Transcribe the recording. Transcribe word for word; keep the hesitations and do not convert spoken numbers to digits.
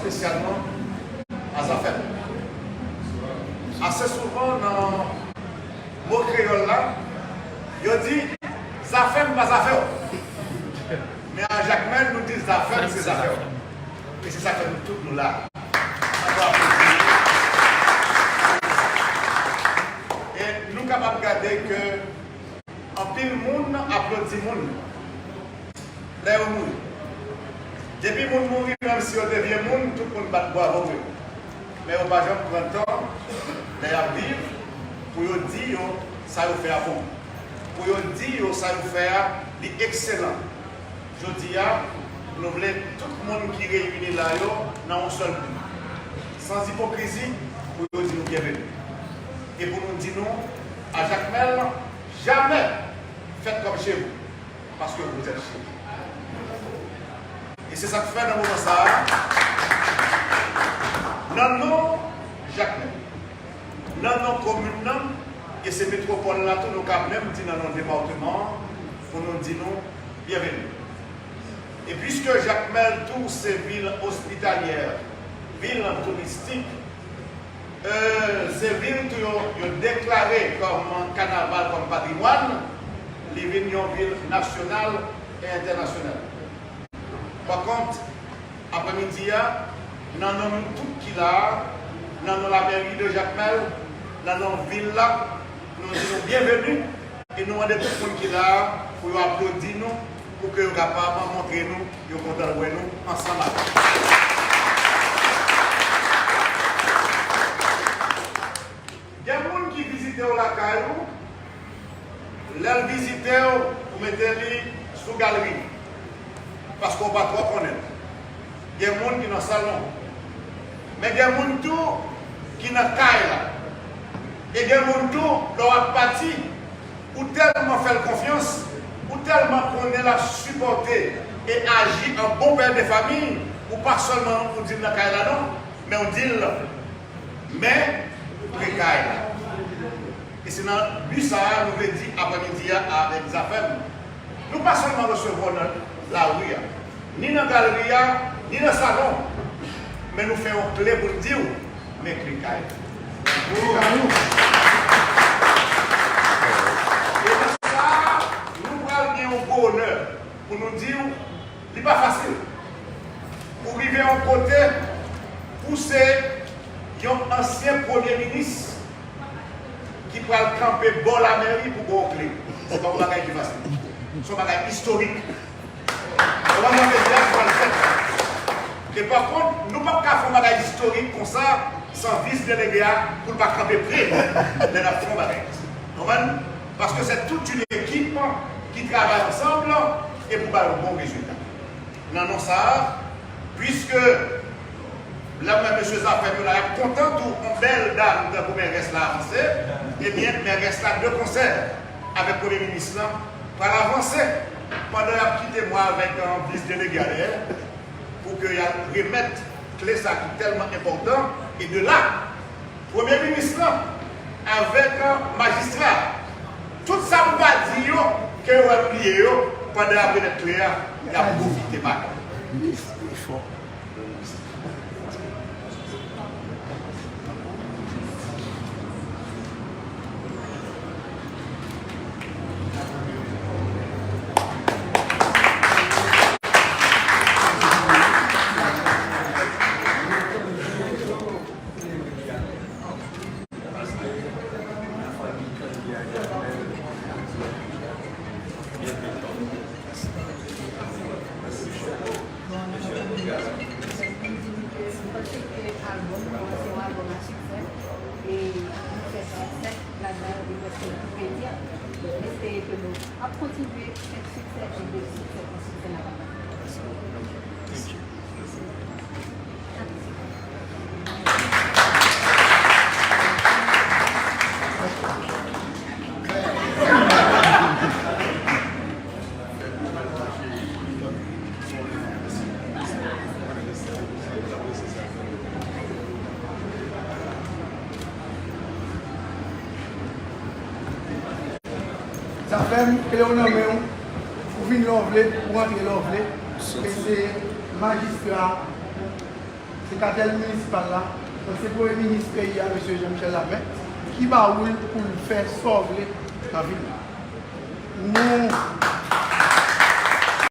espesyalman a Zafèm. Ase souvan nan mo kreyòl la, yo di, "Zafèm pa zafè w." Men a Jakmèl, nou di, "Zafèm se zafè w." E se sa k fè nou tout nou la. N ap aplodi. E nou kapab gade ke anpil moun aplodi moun lè yo mouri. Depi moun mouri, menm si yo te vye moun, tout moun bat bwavo pou yo. Men yo pa janm pran tan, lè y ap viv, pou yo di yo sa yo fè a bon. Pou yo di yo sa yo fè a, li ekselan. Jodi a, nou vle tout moun ki reyini la yo nan yon sèl bit, san ipokrizi, pou yo di nou byenveni. E pou nou di nou, a Jakmèl, jamè fèt kòm chez vous, paske vous êtes chez vous. E se sa k fè nan moman sa a, nan non Jakmèl, nan non komin nan, e se metwopòl la tou, nou ka menm di nan non depatman an, pou nou di nou byenveni. E piske Jakmèl tou se vil ospitalyè, vil touristik, e, se vil tou yo, yo deklare kòm kanaval, kòm patrimwàn, li vin yon vil nasyonal e entènasyonal. Pa kont, aprèmidi a, nan non nou tout ki la a, nan non lamèri de Jakmèl, nan non vil la, nou di nou byenveni e nou mande tout moun ki la a pou yo aplodi nou, pou ke yo kapab montre nou yo kontan wè nou ansanm avè nou. Gen moun ki vizite w lakay ou, lè l vizite w, ou mete li sou galri, paske w pa twò konnen l. Gen moun ki nan salon, men gen moun tou ki nan kay la. E gen moun tou, lè w ap pati, ou tèlman fè l konfyans, ou tèlman konnen l ap sipòte e aji an bon pè de fanmi, ou pa sèlman ou di l nan kay la non, men ou di l men, ou pre kay la. E se nan bi sa a nou vle di aprèmidi a avèk Zafèm. Nou pa sèlman resevwa w nan lari a, ni nan galri a, ni nan salon, men nou fè yon kle pou n di w, men kle kay la. E nan sa a, nou pral gen yon gwo onè pou nou di w, li pa fasil. Ou rive yon kote pou se yon ansyen premye minis ki pral kanpe bò lamèri pou ba w kle. Se pa yon bagay ki fasil. Se yon bagay istorik. Ou konprann sa m vle di a, pral fèt. E pa kont, nou p ap ka fè yon bagay istorik konsa san vis delege a pou l pa kanpe pre lè n ap fè yon bagay. Konprann? Paske se tout yon ekip ki travay ansanm e pou bay yon bon rezilta. Nan non sa a, piske lè m wè mesye Zafèm yo la, y ap kontan tou yon bèl dam tankou mèrès la avanse, ebyen, mèrès la de konsè avèk premye minis lan pral avanse pandan y ap kite mwen avèk, euh, vis delege a dèyè pou ke y al remèt kle sa ki tèlman enpòtan. E de la, premye minis lan avèk, euh, majistra, tout sa m pa di yo, ke yo wè m bliye yo, pandan y ap remèt kle a, y ap pwofite bagay. Bon, nou te di, nou di ke nou panse ke albòm nou an se yon albòm a siksè, e nou fè siksè ladan, e prèske tout peyi a. Donk, nou espere ke nou ap kontinye fè siksè, e de siksè an siksè n ap avanse. Zafèm, kle w nan men w, ou vin lè w vle, ou rantre lè w vle. E se majistra Se katèl minisipal la, donk se premye minis peyi a, mesye Jean Michel Laplace, ki ba ou l pou l fè sa w vle nan vil la. Nou